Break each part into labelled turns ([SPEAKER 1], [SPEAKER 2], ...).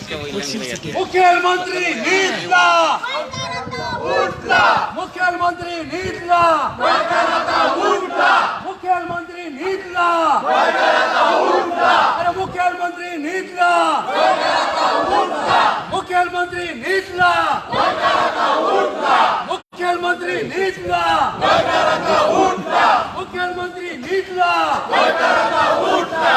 [SPEAKER 1] मुख्यमंत्री न्हिदला उठला, मुख्यमंत्री न्हिदला उठला, मुख्यमंत्री न्हिदला, उठला, अरे मुख्यमंत्री न्हिदला उठला, मुख्यमंत्री न्हिदला उठला, मुख्यमंत्री न्हिदला उठला, मुख्यमंत्री न्हिदला उठला।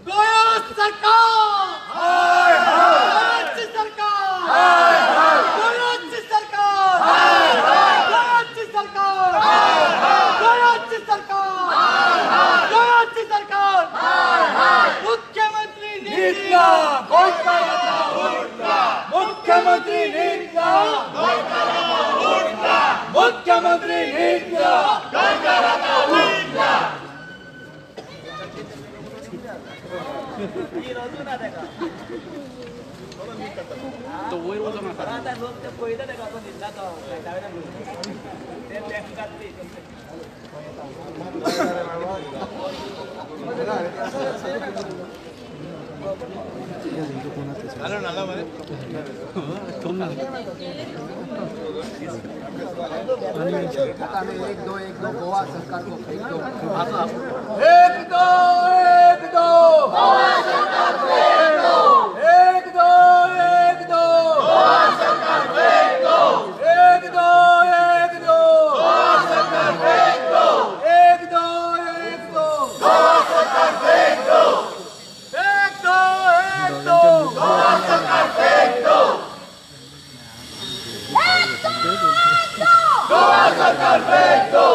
[SPEAKER 2] गोवा सरकार,
[SPEAKER 1] हाय हाय,
[SPEAKER 2] गोवाची सरकार,
[SPEAKER 1] हाय हाय,
[SPEAKER 2] गोवाची सरकार,
[SPEAKER 1] हाय हाय,
[SPEAKER 2] गोवाची सरकार,
[SPEAKER 1] हाय हाय,
[SPEAKER 2] गोवाची सरकार,
[SPEAKER 1] हाय हाय,
[SPEAKER 2] गोवाची सरकार,
[SPEAKER 1] हाय हाय।
[SPEAKER 2] मुख्यमंत्री
[SPEAKER 1] न्हिदला गोंयकाराचा उठला, मुख्यमंत्री न्हिदला गोंयकाराचा उठला, मुख्यमंत्री न्हिदला गोंयकाराचा उठला।
[SPEAKER 3] एक दो गोवा सरकार को फेंक दो,
[SPEAKER 1] एक दो, एक दो गोवा सरकार फेंक दो, एक दो, एक दो गोवा सरकार फेंक दो, एक दो, एक दो गोवा सरकार फेंक दो, एक दो, एक दो गोवा सरकार फेंक दो, एक दो, एक दो गोवा सरकार फेंक दो, गोवा सरकार फेंक दो,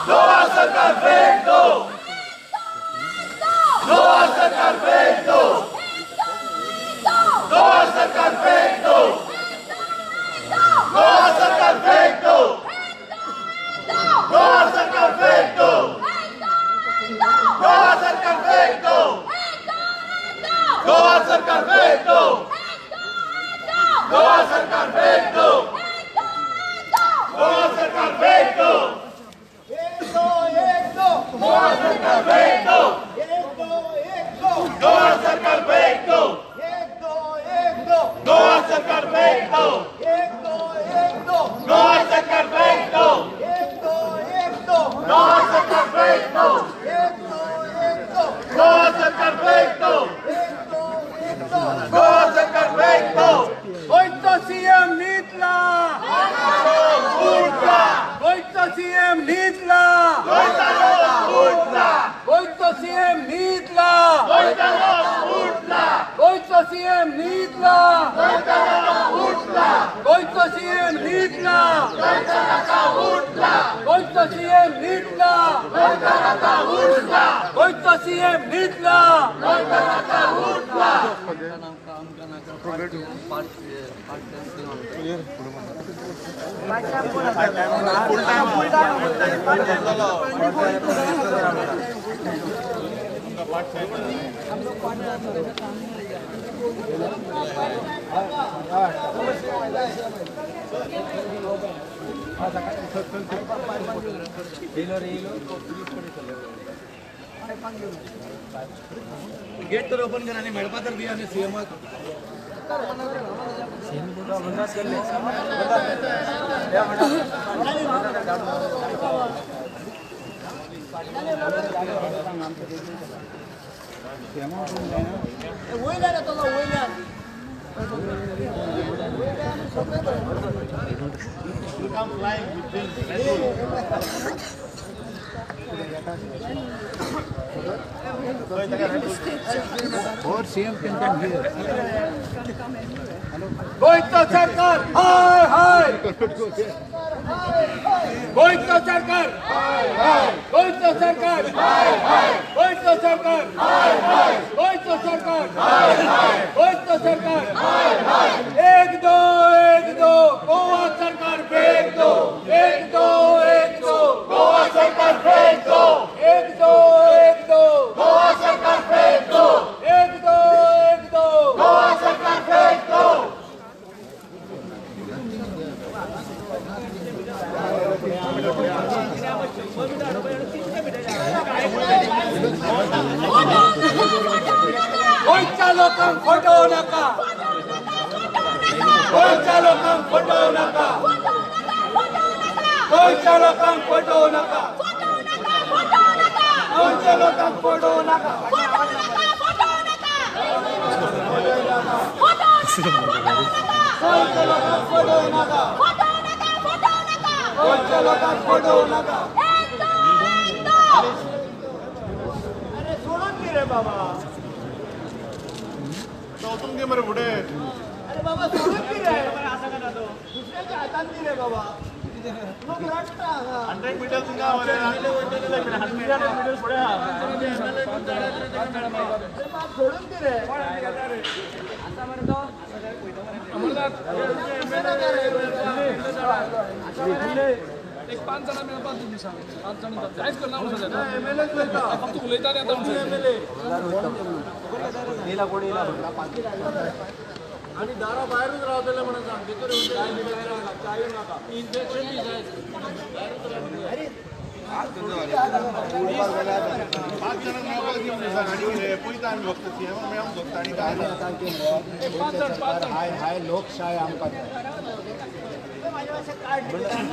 [SPEAKER 1] गोवा सरकार फेंक दो, गोवा सरकार फेंक दो, गोवा सरकार फेंक दो, गोवा सरकार फेंक दो, गोवा सरकार फेंक दो, गोवा सरकार फेंक दो, गोवा सरकार फेंक दो, गोवा सरकार फेंक दो, गोवा सरकार फेंक दो,
[SPEAKER 3] एक दो, एक दो
[SPEAKER 1] गोवा सरकार फेंक दो,
[SPEAKER 3] एक दो, एक दो
[SPEAKER 1] गोवा सरकार फेंक दो,
[SPEAKER 3] एक दो, एक दो
[SPEAKER 1] गोवा सरकार फेंक दो,
[SPEAKER 3] एक दो, एक दो
[SPEAKER 1] गोवा सरकार फेंक दो,
[SPEAKER 3] एक दो, एक दो
[SPEAKER 1] गोवा सरकार फेंक दो,
[SPEAKER 3] एक दो, एक दो
[SPEAKER 1] गोवा सरकार फेंक दो,
[SPEAKER 3] एक दो, एक दो
[SPEAKER 1] गोवा सरकार फेंक दो। गोंयचो सीएम न्हिदला उठला, गोंयचो सीएम न्हिदला उठला, गोंयचो सीएम न्हिदला उठला, गोंयचो सीएम न्हिदला उठला, गोंयचो सीएम न्हिदला उठला, गोंयचो सीएम न्हिदला उठला, गोंयचो सीएम न्हिदला उठला।
[SPEAKER 4] गेट तर ओपन कर आणि मेळपा तर दी आनी सीएमाक
[SPEAKER 3] और सीएम can come here.
[SPEAKER 1] गोंयचो सरकार हाय हाय, गोंयचो सरकार हाय हाय, गोंयचो सरकार हाय हाय, गोंयचो सरकार हाय हाय, गोंयचो सरकार हाय हाय, गोंयचो सरकार हाय हाय। एक दो, एक दो गोवा सरकार फेंक दो, एक दो, एक दो गोवा सरकार फेंक दो, एक दो, एक दो गोवा सरकार फेंक दो, एक दो, एक दो गोवा सरकार फेंक दो।
[SPEAKER 2] उठो।
[SPEAKER 1] लोकांक फटोवं नाका, गोंयच्या लोकांक फटोवं नाका, गोंयच्या लोकांक फटोवं नाका, गोंयच्या लोकांक फटोवं नाका, गोंयच्या लोकांक फटोवं नाका, गोंयच्या लोकांक फटोवं नाका. अरे सोडून दी रे बाबा,
[SPEAKER 5] वचून दी मरे फुडें.
[SPEAKER 3] अरे बाबा सोडून दी रे, दुसऱ्याच्या हातान दी रे बाबा. लोक रडटा हांगा.
[SPEAKER 5] 100 मिटर तुमकां मरे, 100 मिटर फुडें.
[SPEAKER 3] अरे बाब सोडून दी रे.
[SPEAKER 6] एक 5 जाणां मेळपाक तुमी सांग, 5 जाण कांयच करना म्हणून फक्त उलयता आनी आतां.
[SPEAKER 5] आनी दारा भायरूच रावतले म्हणून सांग, भितर येवचें नाका,
[SPEAKER 6] इन्फेक्शन बी जायत.
[SPEAKER 5] 5 जाणांक मेळपाक दी म्हणून सांग. आनी कितें पळयता आमी, फक्त सीएम मेळोंक सोदता आनी काय ना.
[SPEAKER 6] 5 जाण, 5 जाण.
[SPEAKER 3] हाय हाय लोकशाय आमकां.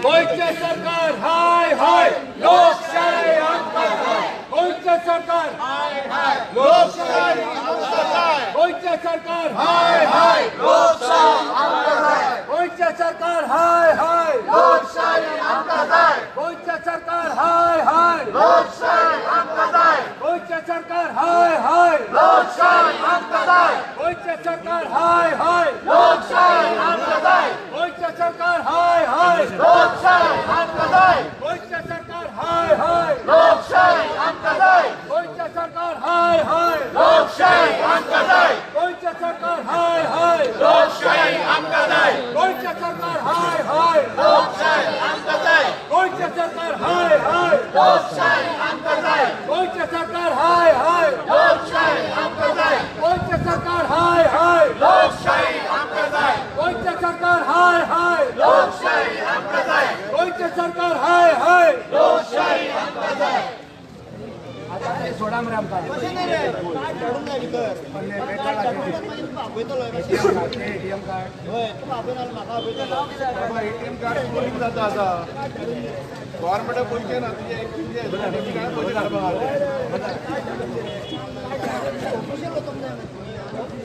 [SPEAKER 1] गोंयचें सरकार हाय हाय, लोकशाय आमकां जाय. गोंयचें सरकार हाय हाय, लोकशाय आमकां जाय. गोंयचें सरकार हाय हाय, लोकशाय आमकां जाय. गोंयचें सरकार हाय हाय, लोकशाय आमकां जाय. गोंयचें सरकार हाय हाय, लोकशाय आमकां जाय. गोंयचें सरकार हाय हाय, लोकशाय आमकां जाय. गोंयचें सरकार हाय हाय, लोकशाय आमकां जाय. गोंयचें सरकार हाय हाय, लोकशाय आमकां जाय. गोंयचें सरकार हाय हाय, लोकशाय आमकां जाय. गोंयचें सरकार हाय हाय, लोकशाय आमकां जाय. गोंयचें सरकार हाय हाय, लोकशाय आमकां जाय. गोंयचें सरकार हाय हाय, लोकशाय आमकां जाय. गोंयचें सरकार हाय हाय, लोकशाय आमकां जाय. गोंयचें सरकार हाय हाय, लोकशाय आमकां जाय. गोंयचें सरकार हाय हाय, लोकशाय आमकां जाय. गोंयचें सरकार हाय हाय, लोकशाय आमकां जाय. गोंयचें सरकार हाय हाय, लोकशाय आमकां जाय.
[SPEAKER 3] आता तरी सोडा मरे आमकां.
[SPEAKER 4] कशें न्ही रे, कार्ड धाडूंक जाय भितर. कार्ड धाडूंक जाय, मागीर तुका आपयतलो.
[SPEAKER 3] एटीएम कार्ड
[SPEAKER 4] हय, तुका आपयना जाल्यार म्हाका आपयतलो.
[SPEAKER 5] बाबा एटीएम कार्ड स्टोरींग जाता आतां. गव्हर्मेंटाक पयशे ना, तुजे तुजे डेबिट कार्डाक पयशे काडपाक.
[SPEAKER 4] ऑफिशियल वचूंक जाय मागीर तुमी.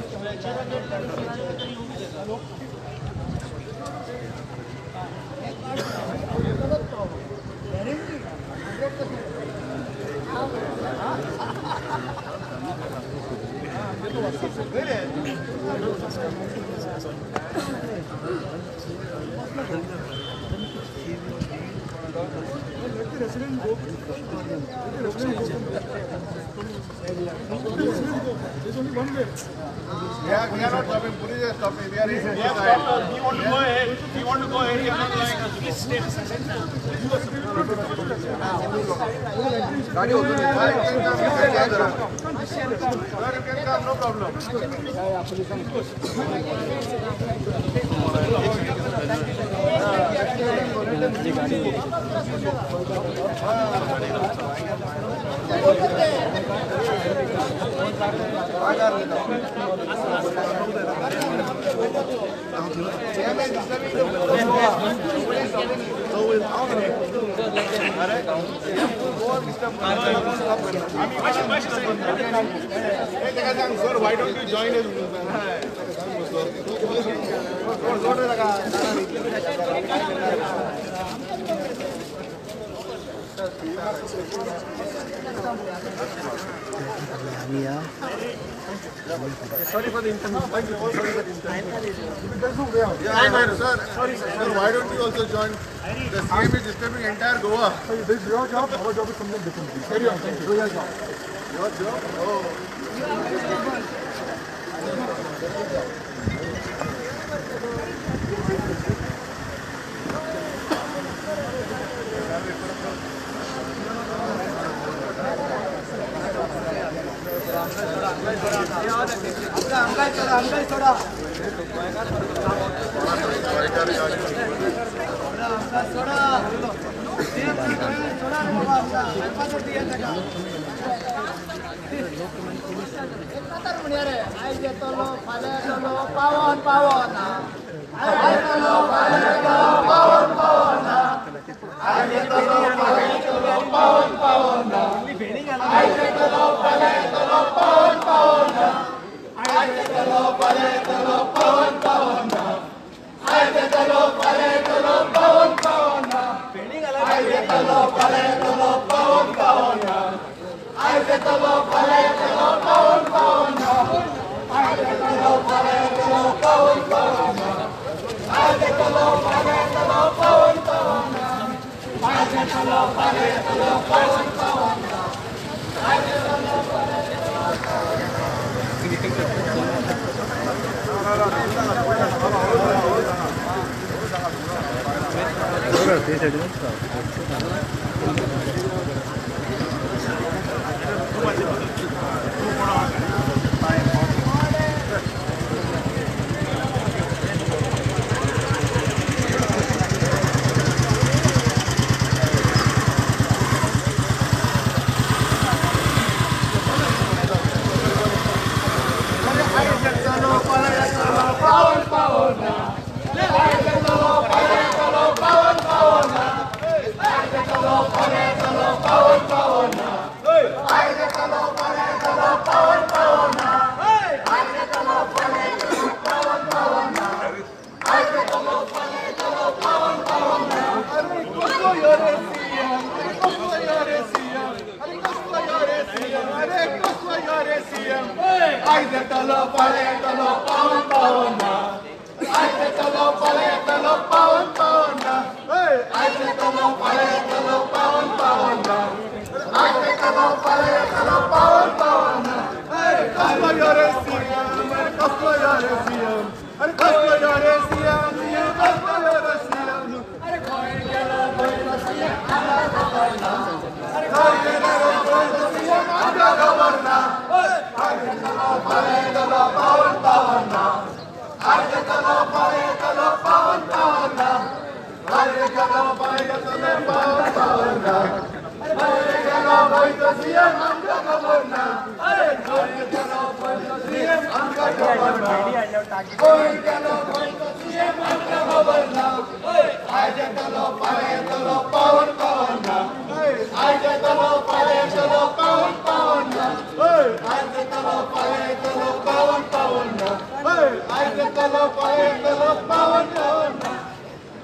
[SPEAKER 4] आपयतलोच तो, guarantee 100%.
[SPEAKER 5] We are not stopping, police is stopping. We are inside. We want to go ahead. We want to go ahead. We are not allowing us. Please stay. गाडी वचून Sir, you can come, no problem. Sir, why don't you join us? Sorry for the inconvenience. Thank you. Sorry for the inconvenience. Sir, sorry, sir. Sir, why don't you also join? The CM is disturbing entire Goa.
[SPEAKER 7] So this is your job. Our job is something different. Carry on. Thank you. Do your job.
[SPEAKER 5] Your job? Oh.
[SPEAKER 3] आमकांय सोडा, आमकां सोडा.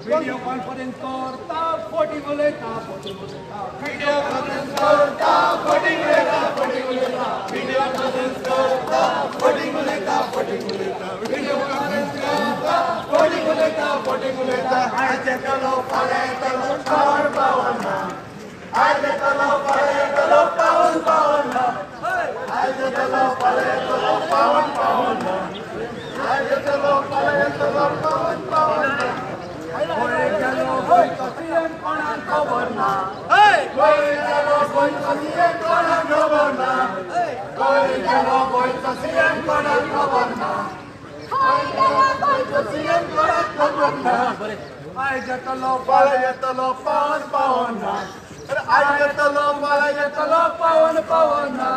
[SPEAKER 1] Video conference करता forty उलयता forty उलयता video conference करता forty उलयता forty उलयता video conference करता forty उलयता फोटी उलयता व्हिडिओ कॉन्फरन्स करता फोटी उलयता फोटी उलयता आयज येतलो फाल्यां येतलो पावन पावना आयज येतलो फाल्यां येतलो पावन पावना आयज येतलो फाल्यां येतलो पावन पावना आयज येतलो फाल्यां येतलो पावन पावना खंय गेलो गोंयचो सीएम कोणाक खबर ना खंय गेलो गोंयचो सीएम कोणाक खबर ना खंय गेलो गोंयचो सीएम कोणाक खबर ना खंय गेलो गोंयचो सीएम कोणाक खबर ना आयज येतलो फाल्यां येतलो पावन पावना आयज येतलो फाल्यां येतलो पावन पावना.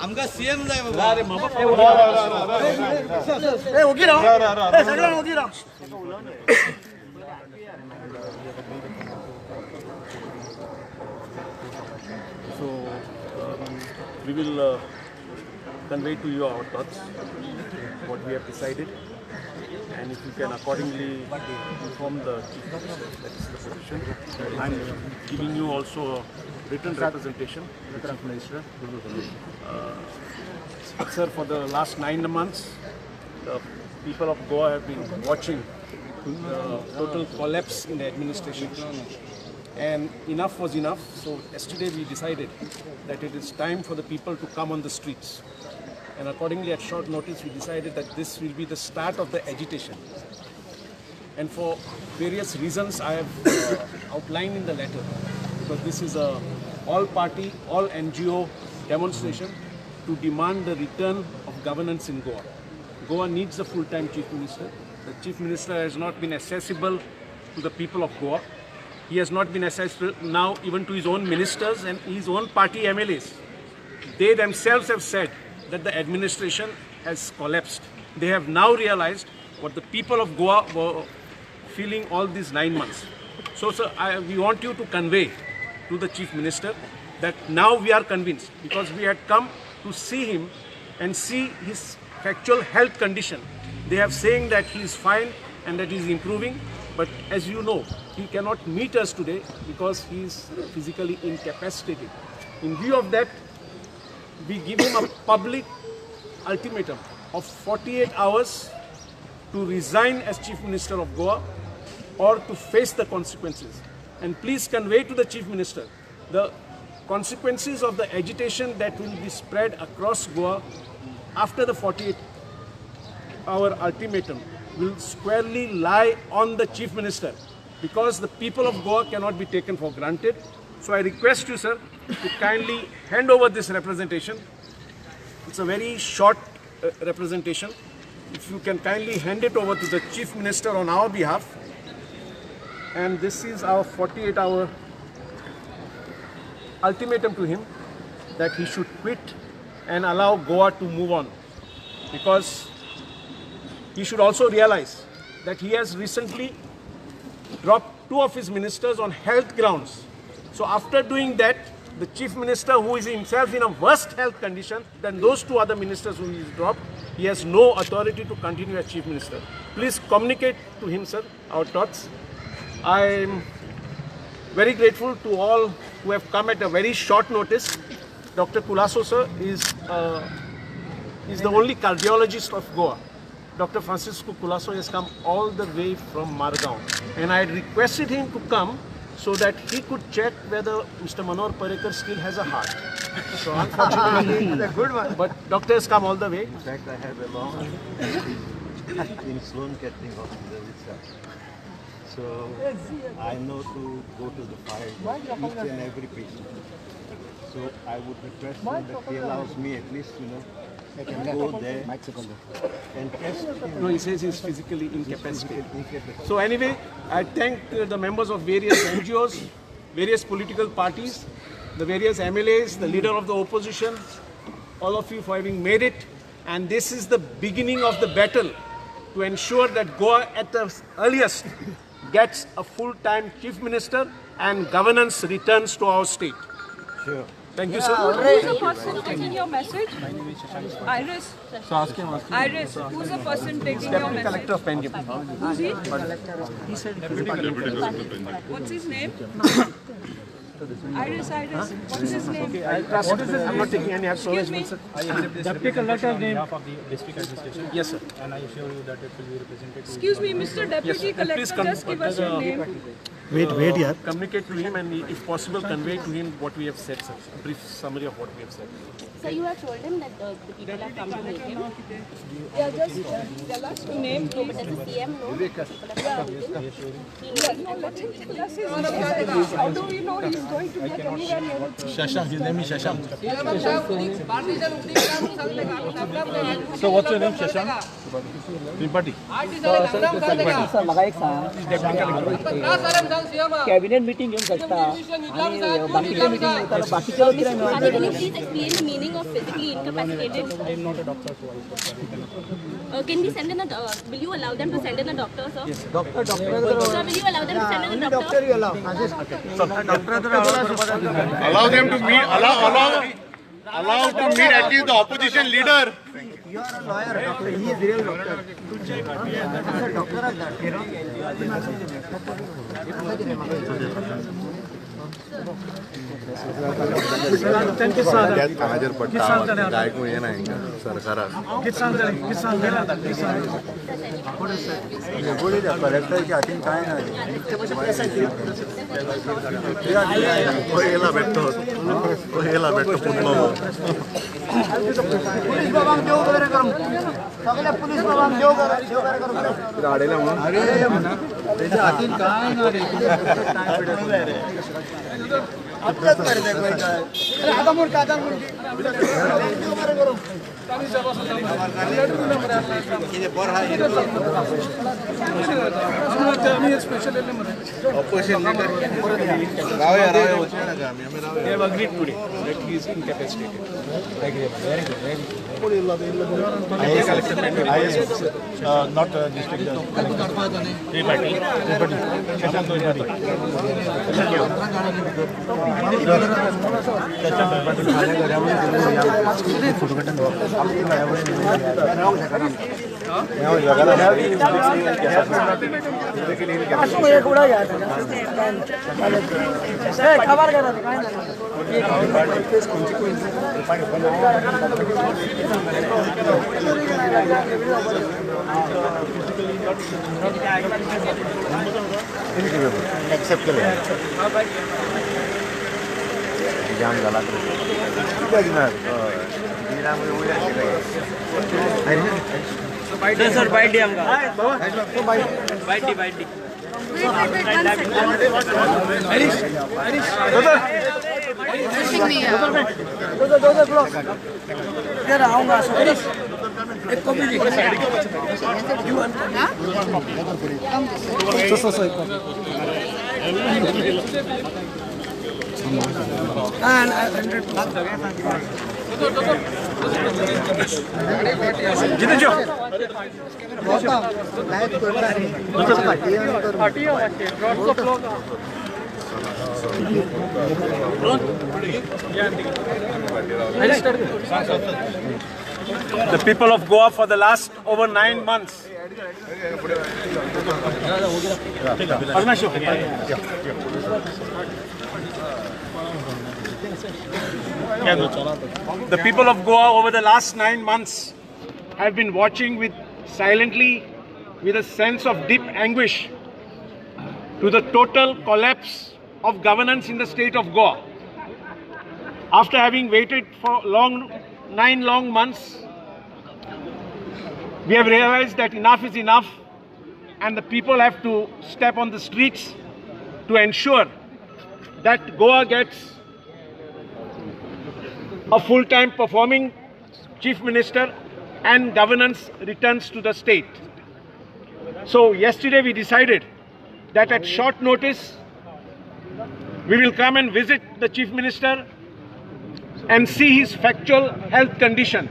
[SPEAKER 4] आमकां सीएम जाय बाबा.
[SPEAKER 3] ओगी राव सगळ्यांना ओगी राव.
[SPEAKER 8] So we will convey to you our thoughts, what we have decided, and if you can accordingly inform the Chief Minister, that is the position. I am giving you also a written representation to the Chief Minister. Sir, for the last 9 months, the people of Goa have been watching the total collapse in the administration. And enough was enough, so yesterday we decided that it is time for the people to come on the streets. And accordingly, at short notice, we decided that this will be the start of the agitation. And for various reasons I have outlined in the letter, because this is a all party, all NGO demonstration to demand the return of governance in Goa. Goa needs a full-time Chief Minister. The Chief Minister has not been accessible to the people of Goa. He has not been accessible now even to his own ministers and his own party MLAs. They themselves have said that the administration has collapsed. They have now realized what the people of Goa were feeling all these 9 months. So, sir, we want you to convey to the Chief Minister that now we are convinced, because we had come to see him and see his factual health condition. They have saying that he is fine and that he is improving, but as you know, he cannot meet us today because he is physically incapacitated. In view of that, we give him a public ultimatum of 48 hours to resign as Chief Minister of Goa or to face the consequences. And please convey to the Chief Minister the consequences of the agitation that will be spread across Goa after the 48-hour ultimatum will squarely lie on the Chief Minister, because the people of Goa cannot be taken for granted. So I request you, sir, to kindly hand over this representation. It's a very short representation. If you can kindly hand it over to the Chief Minister on our behalf. And this is our 48-hour ultimatum to him that he should quit and allow Goa to move on. Because he should also realize that he has recently dropped 2 of his ministers on health grounds. So after doing that, the Chief Minister, who is himself in a worse health condition than those 2 other ministers who he's dropped, he has no authority to continue as Chief Minister. Please communicate to him, sir, our thoughts. I am very grateful to all who have come at a very short notice. Dr. Colaco, sir, is the only cardiologist of Goa. Dr. Francisco Colaco has come all the way from Margao. And I had requested him to come so that he could check whether Mr. Manohar Parrikar still has a heart. So unfortunately,
[SPEAKER 4] a good one.
[SPEAKER 8] But doctor has come all the way.
[SPEAKER 9] In fact, I have a long in Sloan Kettering Hospital itself. So I know to go to the file, each and every patient. So I would request him that he allows me at least, you know, to go there and test him.
[SPEAKER 8] No, he says he's physically incapacitated. So anyway, I thank the members of various NGOs, various political parties, the various MLAs, the leader of the opposition, all of you for having made it. And this is the beginning of the battle to ensure that Goa at the earliest gets a full-time Chief Minister and governance returns to our state.
[SPEAKER 9] Sure.
[SPEAKER 8] Thank you, sir.
[SPEAKER 10] Who's the person taking your message?
[SPEAKER 11] My name is Shashank.
[SPEAKER 10] Iris.
[SPEAKER 11] So ask him, ask him.
[SPEAKER 10] Iris, who's the person taking your message?
[SPEAKER 8] Deputy Collector of Panjim.
[SPEAKER 10] Who's he?
[SPEAKER 11] He said
[SPEAKER 10] Deputy Collector. What's his name? Iris, Iris. What's his name?
[SPEAKER 8] Okay, I trust. What is his name? I'm not taking any
[SPEAKER 10] Excuse me.
[SPEAKER 11] I accept this
[SPEAKER 6] Deputy Collector's name.
[SPEAKER 11] On behalf of the district administration.
[SPEAKER 8] Yes, sir.
[SPEAKER 11] And I assure you that it will be represented.
[SPEAKER 10] Excuse me, Mr. Deputy Collector, just give us your name.
[SPEAKER 8] Wait, wait, yeah. Communicate to him and, if possible, convey to him what we have said, sir. A brief summary of what we have said.
[SPEAKER 12] So you have told him that the people have come to meet him?
[SPEAKER 10] Yeah, just tell us your name, please.
[SPEAKER 12] But as a CM, no? People have come to meet him.
[SPEAKER 10] Yeah, no, let him tell us his name. How do we know he's going to get anywhere near the chief?
[SPEAKER 11] Shashank, his name is Shashank.
[SPEAKER 7] So what's your name, Shashank? Tripathi.
[SPEAKER 3] Cabinet meeting घेऊन शकता आणि बाकीचे meeting बाकीचे लोक कितें
[SPEAKER 12] Can you please explain the meaning of physically incapacitated?
[SPEAKER 11] I am not a doctor, so I
[SPEAKER 12] can we send in a will you allow them to send in a doctor, sir?
[SPEAKER 8] Yes,
[SPEAKER 3] doctor, doctor.
[SPEAKER 12] Sir, will you allow them to send in a doctor?
[SPEAKER 3] Doctor you allow.
[SPEAKER 5] Allow them to meet. Allow to meet at least the opposition leader.
[SPEAKER 4] You are a lawyer, doctor. He is real doctor. Sir, doctor is that.
[SPEAKER 5] सरकाराक
[SPEAKER 9] कलेक्टरच्या हातीन काय ना
[SPEAKER 5] येला भेटतो येला भेटतो पुतलो.
[SPEAKER 4] Police बाबांक देव बरें करूं, सगळ्या पुलीस बाबांक देव बरें करूं. अरे तेच्या हातीन काय ना रे, आपल्याच मरे ते आतां मुर्की, आतां मुर्की देव बरें करूं.
[SPEAKER 8] They have agreed today that he is incapacitated.
[SPEAKER 5] Not district.
[SPEAKER 9] Accept केले जाम झाला.
[SPEAKER 1] सर बाइट दी आमकां, बाइट दी, बाइट दी.
[SPEAKER 8] The people of Goa for the last over 9 months. The people of Goa over the last 9 months have been watching with silently with a sense of deep anguish to the total collapse of governance in the state of Goa. After having waited for 9 long months, we have realized that enough is enough and the people have to step on the streets to ensure that Goa gets a full-time performing chief minister and governance returns to the state. So yesterday we decided that at short notice we will come and visit the chief minister and see his factual health condition.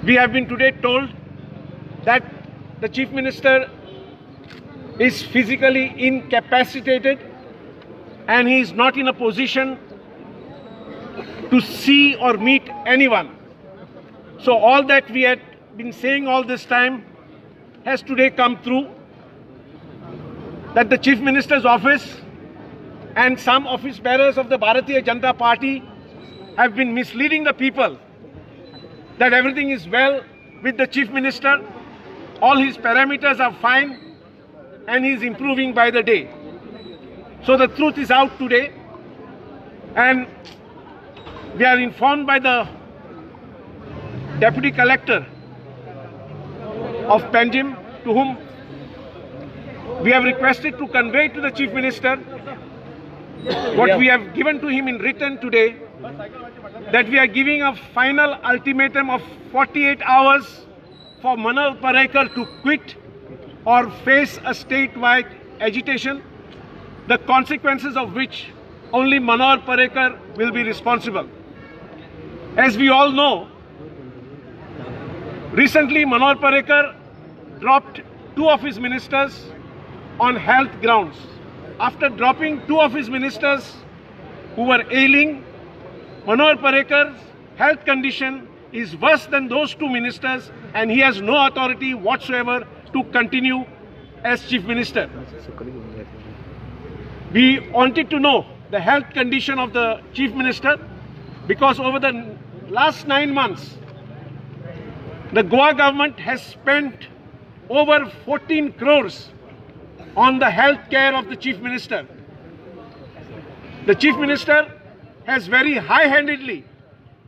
[SPEAKER 8] We have been today told that the chief minister is physically incapacitated and he is not in a position to see or meet anyone. So all that we had been saying all this time has today come through, that the Chief Minister's office and some office bearers of the Bharatiya Janata Party have been misleading the people that everything is well with the Chief Minister, all his parameters are fine and he is improving by the day. So the truth is out today, and we are informed by the Deputy Collector of Panjim, to whom we have requested to convey to the Chief Minister what we have given to him in written today, that we are giving a final ultimatum of 48 hours for Manohar Parrikar to quit or face a statewide agitation, the consequences of which only Manohar Parrikar will be responsible. As we all know, recently Manohar Parrikar dropped 2 of his ministers on health grounds. After dropping 2 of his ministers who were ailing, Manohar Parrikar's health condition is worse than those 2 ministers, and he has no authority whatsoever to continue as Chief Minister. We wanted to know the health condition of the Chief Minister because over the last 9 months, the Goa government has spent over 14 crores on the health care of the Chief Minister. The Chief Minister has very high-handedly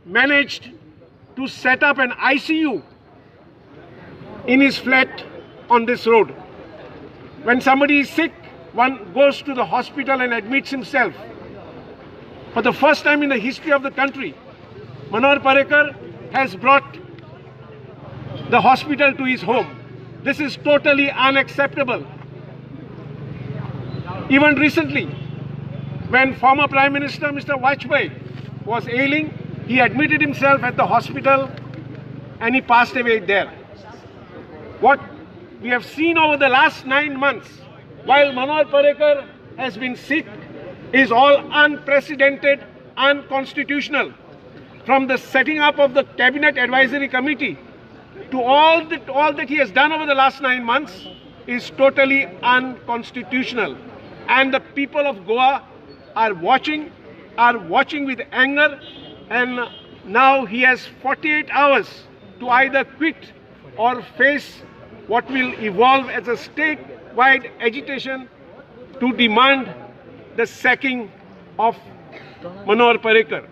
[SPEAKER 13] managed to set up an ICU in his flat on this road. When somebody is sick, one goes to the hospital and admits himself. For the first time in the history of the country, Manohar Parrikar has brought the hospital to his home. This is totally unacceptable. Even recently, when former Prime Minister Mr. Vajpayee was ailing, he admitted himself at the hospital and he passed away there. What we have seen over the last 9 months, while Manohar Parrikar has been sick, is all unprecedented, unconstitutional. From the setting up of the Cabinet Advisory Committee to all that he has done over the last 9 months is totally unconstitutional. And the people of Goa are watching with anger, and now he has 48 hours to either quit or face what will evolve as a state-wide agitation to demand the sacking of Manohar Parrikar.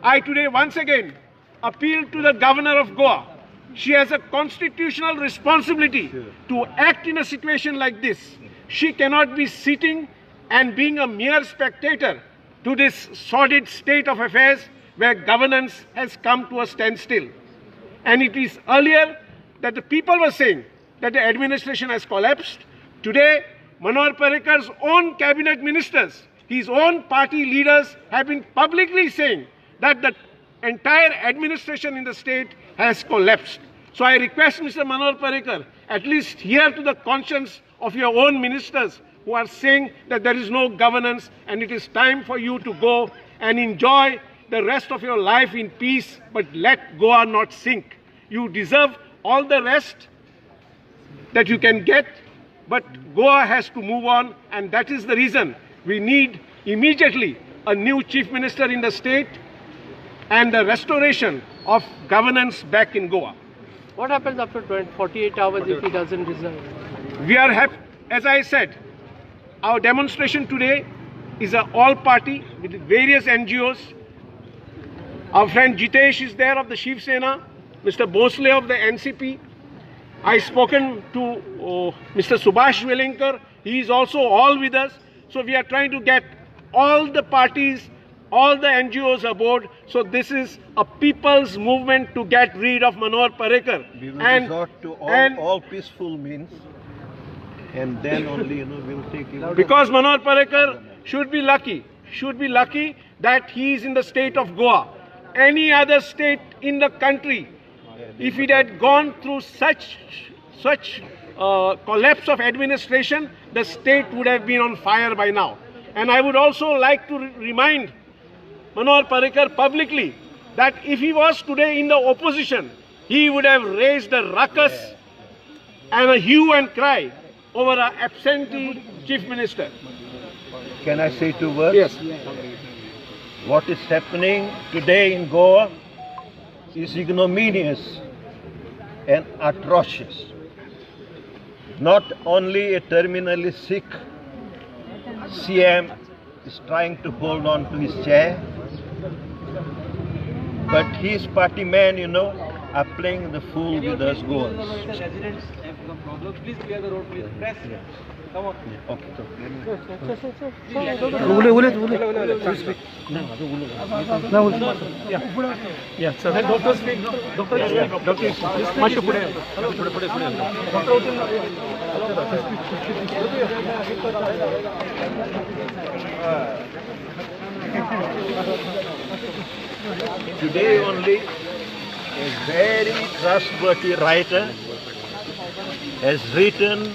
[SPEAKER 13] I today once again appeal to the governor of Goa. She has a constitutional responsibility to act in a situation like this. She cannot be sitting and being a mere spectator to this sordid state of affairs where governance has come to a standstill. And it is earlier that the people were saying that the administration has collapsed. Today, Manohar Parrikar's own cabinet ministers, his own party leaders have been publicly saying that the entire administration in the state has collapsed. So I request Mr. Manohar Parrikar, at least hear to the conscience of your own ministers who are saying that there is no governance and it is time for you to go and enjoy the rest of your life in peace, but let Goa not sink. You deserve all the rest that you can get, but Goa has to move on, and that is the reason we need immediately a new chief minister in the state and the restoration of governance back in Goa.
[SPEAKER 14] What happens after 48 hours if he doesn't resign?
[SPEAKER 13] We are happy, as I said, our demonstration today is an all-party with various NGOs. Our friend Jitesh is there of the Shiv Sena, Mr. Bhosle of the NCP. I've spoken to Mr. Subhash Velinkar. He is also all with us. So we are trying to get all the parties, all the NGOs aboard. So this is a people's movement to get rid of Manohar Parrikar.
[SPEAKER 9] We will resort to all peaceful means, and then only we'll take it.
[SPEAKER 13] Because Manohar Parrikar should be lucky that he is in the state of Goa. Any other state in the country, if it had gone through such collapse of administration, the state would have been on fire by now. And I would also like to remind Manohar Parrikar publicly that if he was today in the opposition, he would have raised a ruckus and a hue and cry over an absentee chief minister.
[SPEAKER 9] Can I say two words?
[SPEAKER 13] Yes.
[SPEAKER 9] What is happening today in Goa is ignominious and atrocious. Not only a terminally sick CM is trying to hold on to his chair, but his party men, are playing the fool with us Goans.
[SPEAKER 1] Residents have some problems. Please clear the road, please. Press. Come on.
[SPEAKER 9] Okay.
[SPEAKER 6] Yeah, sir. Doctor speak. Doctor speak.
[SPEAKER 9] Today only, a very trustworthy writer has written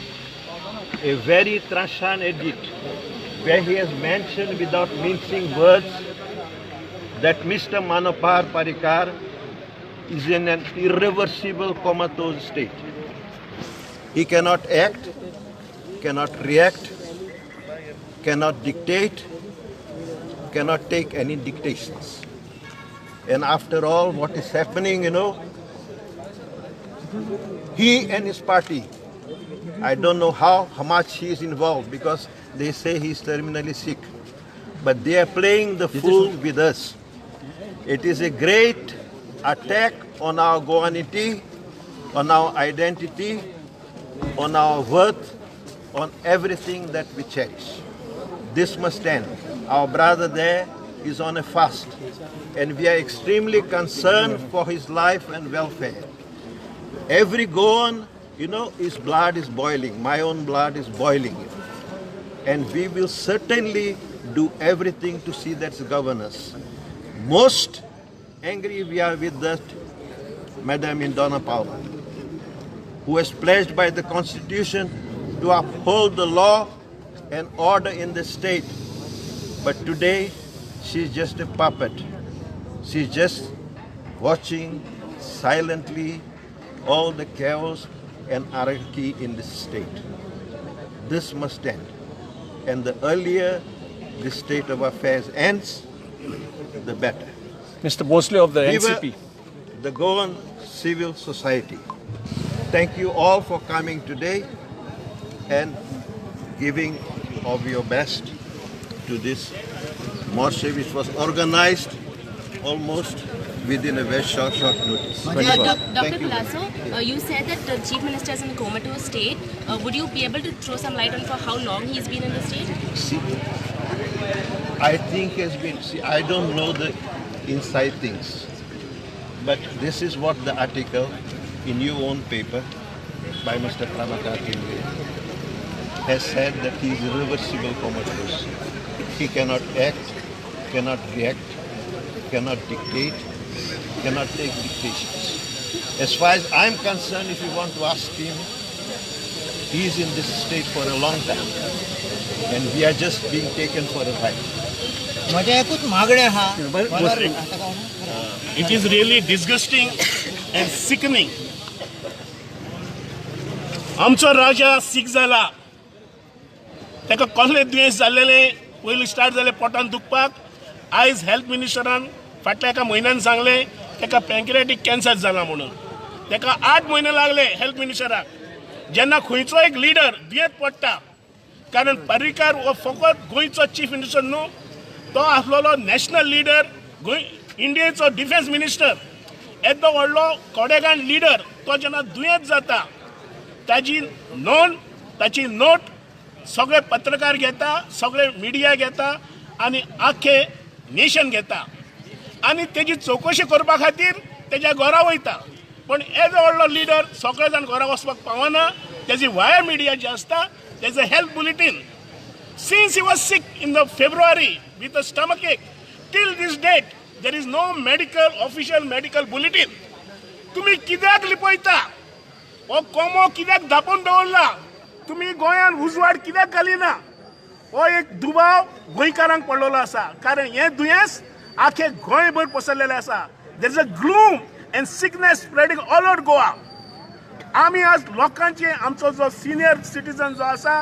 [SPEAKER 9] a very transparent edit where he has mentioned without mincing words that Mr. Manohar Parrikar is in an irreversible comatose state. He cannot act, cannot react, cannot dictate, cannot take any dictations. And after all, what is happening, he and his party, I don't know how much he is involved, because they say he is terminally sick. But they are playing the fool with us. It is a great attack on our Goanity, on our identity, on our worth, on everything that we cherish. This must end. Our brother there is on a fast, and we are extremely concerned for his life and welfare. Every Goan, you know, his blood is boiling. My own blood is boiling. And we will certainly do everything to see that governance. Most angry we are with that Madam Indona Paula, who has pledged by the Constitution to uphold the law and order in the state. But today, she's just a puppet. She's just watching silently all the chaos and anarchy in the state. This must end. And the earlier this state of affairs ends, the better.
[SPEAKER 8] Mr. Bhosle of the NCP.
[SPEAKER 9] The Goan civil society. Thank you all for coming today and giving of your best to this morche, which was organized almost within a very short notice.
[SPEAKER 12] Dr. Colaco, you said that the Chief Minister is in a comatose state. Would you be able to throw some light on for how long he's been in the state?
[SPEAKER 9] See, I think has been, see, I don't know the inside things, but this is what the article in your own paper by Mr. Prabhakar Timble has said, that he is irreversible comatose. He cannot act, cannot react, cannot dictate, cannot take dictations. As far as I'm concerned, if you want to ask him, he is in this state for a long time, and we are just being taken for a ride.
[SPEAKER 13] It is really disgusting and sickening. आमचो राजा सीक जाला, ताका कसलें दुयेंस जाल्लेलें पयलीं start जालें पोटान दुखपाक. आयज हेल्थ मिनिस्टरान फाटल्या एका म्हयन्यान सांगलें ताका पँक्रियाटीक कॅन्सर जाला म्हणून. ताका 8 म्हयने लागले हेल्थ मिनिस्टराक. जेन्ना खंयचो एक लिडर दुयेंत पडटा, कारण पर्रीकार हो फकत गोंयचो चीफ मिनिस्टर न्हू, तो आसलेलो नॅशनल लिडर, गोंय इंडियेचो डिफेन्स मिनिस्टर, येदो व्हडलो कोडेगान लिडर, तो जेन्ना दुयेंत जाता ताजी नोंद, ताची नोट सगळे पत्रकार घेता, सगळे मिडिया घेता आनी आख्खे नेशन घेता आनी तेजी चवकशी करपा खातीर तेज्या घरा वयता. पण एजो व्हडलो लिडर सगळे जाण घरा वचपाक पावना. तेजी वायर मिडिया जी आसता तेजो health bulletin, since he was sick in the February with a stomach ache till this date there is no medical official medical bulletin. तुमी कित्याक लिपयता? हो कोमो कित्याक धापून दवरला? तुमी गोंयान उजवाड कित्याक घालिना? हो एक दुबाव गोंयकारांक पडलेलो आसा, कारण हें दुयेंस आखे गोंयभर पसरलेलें आसा. There is a gloom and sickness spreading all over Goa. आमी आज लोकांचे, आमचो जो सिनियर सिटीजन जो आसा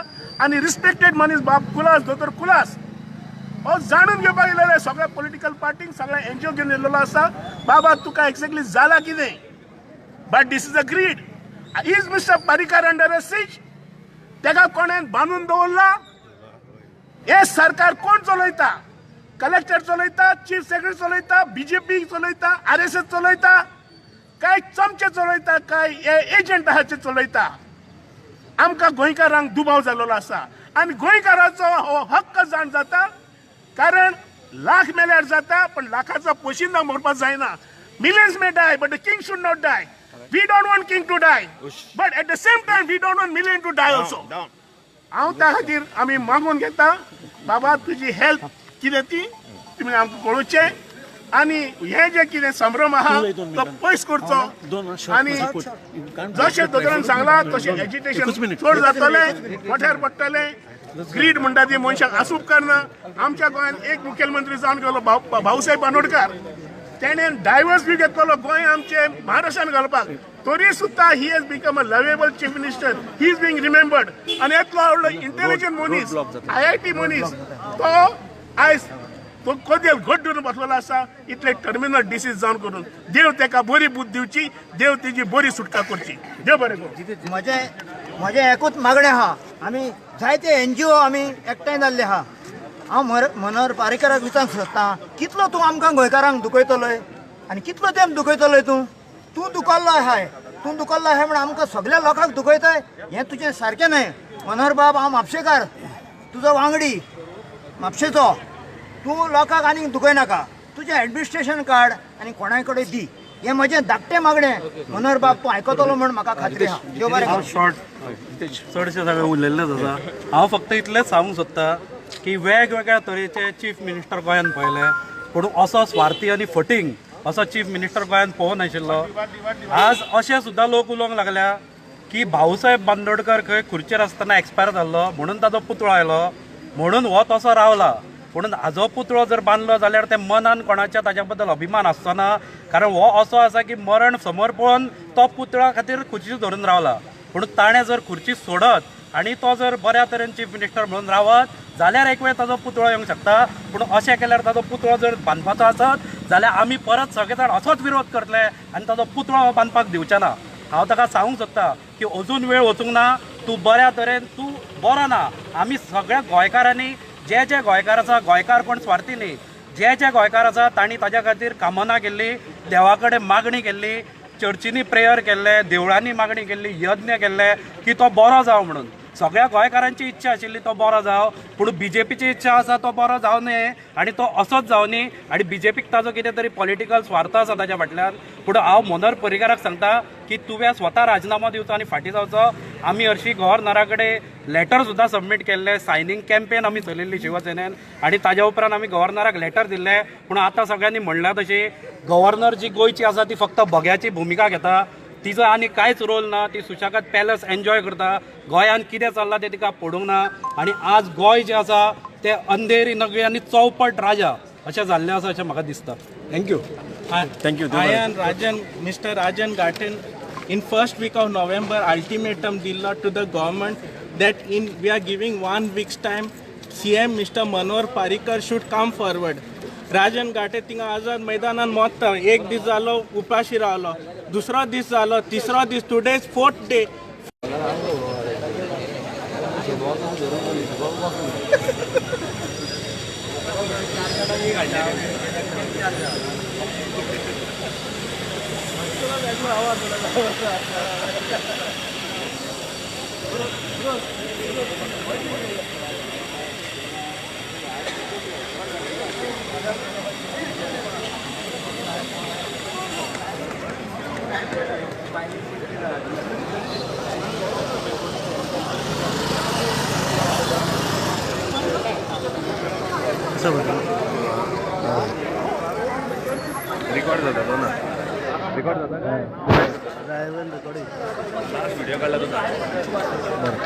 [SPEAKER 13] आनी रिस्पेक्टेड मनीस बाब कुलास, दोतोर कुलास, हो जाणून घेवपाक येयलेले सगळ्या पॉलिटिकल पार्टींक, सगळ्या एनजीओ घेवन येयलेलो आसा. बाबा तुका एक्झॅक्टली जाला कितें? But this is a greed. Is Mister Parrikar under a siege? ताका कोणें बांदून दवरला? हें सरकार कोण चलयता? कलेक्टर चलयता, चीफ सेक्रेटरी चलयता, बीजेपी चलयता, RSS चलयता, काय चमचे चलयता, काय एजंट आहा ते चलयता? आमकां गोंयकारांक दुबाव जाल्लो आसा आनी गोंयकाराचो हो हक्क जाण जाता, कारण लाख मेल्यार जाता पण लाखाचो पोशिंदा मरपाक जायना. Millions may die but the king should not die. We don't want king to die, but at the same time we don't want million to die also. हांव त्या खातीर आमी मागून घेता, बाबा तुजी हेल्थ कितें ती तुमी आमकां कळोवचें आनी हें जें कितें संभ्रम आहा तो पयस करचो. आनी जशें दोतोरान सांगलां तशें एजिटेशन चड जातलें, मोठ्यार पडटलें. ग्रीड म्हणटा ती मनशाक आसूप करना. आमच्या गोंयांत एक मुखेलमंत्री जावन गेलो भाऊसाहेब बांदोडकार, तेणें डायवर्स बी घेतलो गोंय आमचे महाराष्ट्रान घालपाक, तरी सुद्दां he has become a lovable chief minister, he is being remembered. आनी येतलो व्हडलो इंटेलिजंट मनीस, IIT मनीस, तो आयज तो कदेल घट धरून बसलेलो आसा. इतले टर्मिनल डिसीज जावन करून देव ताका बरी बुद्द दिवची, देव तेजी बरी सुटका करची. देव बरें करूं.
[SPEAKER 4] म्हजें एकूच मागणें आहा, आमी जायते NGO आमी एकठांय जाल्ले आहा. हांव मनोहर पर्रीकराक विचारूंक सोदतां, कितलो तूं आमकां गोंयकारांक दुखयतलोय? आनी कितलो तेंप दुखयतलो तूं? तूं दुखल्लो आहाय, तूं दुखल्लो आहाय म्हण आमकां सगळ्या लोकांक दुखयताय, हें तुजें सारकें न्हय. मनोहर बाब, हांव म्हापशेकार, तुजो वांगडी म्हापशेचो, तूं लोकांक आनीक दुखयनाका. तुजें एडमिनिस्ट्रेशन कार्ड आनी कोणाय कडेन दी, हें म्हजें धाकटें मागणें. मनोहर बाब, तूं आयकतलो म्हण म्हाका खात्री आहा. देव बरें करूं.
[SPEAKER 15] शॉर्ट चडशें सगळें उलयल्लेंच आसा. हांव फक्त इतलेंच सांगूंक सोदता की वेगवेगळ्या तरेचे चीफ मिनिस्टर गोंयांत पळयले, पूण असो स्वार्थी आनी फटींग असो चीफ मिनिस्टर गोंयांत पळोवंक नाशिल्लो. आज अशें सुद्दां लोक उलोवंक लागल्या की भाऊसाहेब बांदोडकर खंय खुर्चेर आसतना एक्सपायर जाल्लो म्हणून ताजो पुतळो आयलो, म्हणून हो तसो रावला. पूण हाजो पुतळो जर बांदलो जाल्यार ते मनान कोणाच्या ताज्या बद्दल अभिमान आसचो ना, कारण हो असो आसा की मरण समोर पळोवन तो पुतळा खातीर खुर्ची धरून रावला. पूण ताणें जर खुर्ची सोडत आनी तो जर बऱ्या तरेन चीफ मिनिस्टर म्हणून रावत जाल्यार एक वेळ ताजो पुतळो येवंक शकता. पूण अशें केल्यार ताजो पुतळो जर बांदपाचो आसत जाल्यार आमी परत सगळे जाण असोच विरोध करतले आनी ताजो पुतळो बांदपाक दिवचे ना. हांव ताका सांगूंक सोदता की अजून वेळ वचूंक ना, तूं बऱ्या तरेन, तूं बरो ना. आमी सगळ्या गोंयकारांनी, जे जे गोंयकार आसा, गोंयकार कोण स्वार्थी न्ही, जे जे गोंयकार आसा तांणी ताज्या खातीर कामना केल्ली, देवा कडेन मागणी केल्ली, चर्चींनी प्रेयर केल्ले, देवळांनी मागणी केल्ली, यज्ञ केल्ले की तो बरो जावं म्हणून. सगळ्या गोंयकारांची इच्छा आशिल्ली तो बरो जावं, पूण बीजेपीची इच्छा आसा तो बरो जावं नये आनी तो असोच जावं न्ही, आनी बीजेपीक ताजो कितें तरी पॉलिटिकल स्वार्थ आसा ताज्या फाटल्यान. पूण हांव मनोहर पर्रीकाराक सांगता की तुवें स्वता राजिनामो दिवचो आनी फाटीं जावचो. आमी हरशीं गव्हर्नरा कडेन लेटर सुद्दां सबमीट केल्लें, सायनींग कॅम्पेन आमी चलयल्ली शिवसेनेन, आनी ताज्या उपरांत आमी गव्हर्नराक लेटर दिल्लें. पूण आतां सगळ्यांनी म्हणलां तशी गव्हर्नर जी गोंयची आसा ती फक्त बग्याची भुमिका घेता, तिजो आनी कांयच रोल ना. ती सुशेगाद पॅलस एन्जॉय करता, गोंयांत कितें चल्लां तें तिका पडूंक ना. आनी आज गोंय जें आसा तें अंधेरी नगरी आनी चौपट राजा अशें जाल्लें आसा अशें म्हाका दिसता.
[SPEAKER 1] Thank you. Thank you.
[SPEAKER 16] I am Rajan, Mr. Rajan Ghatin, in first week of November ultimatum दिल्लो to the government that in we are giving 1 week's time, CM Mr. Manohar Parrikar should come forward. Rajan Ghate थिंगा आझाद मैदानान मोत्ता, एक दीस जालो उपाशी रावलो, दुसरो दीस जालो, तिसरो दीस, today is fourth day.
[SPEAKER 17] Record जाता तो ना, रिकॉर्ड जाता काय? लास्ट व्हिडिओ काढला तो. बरं.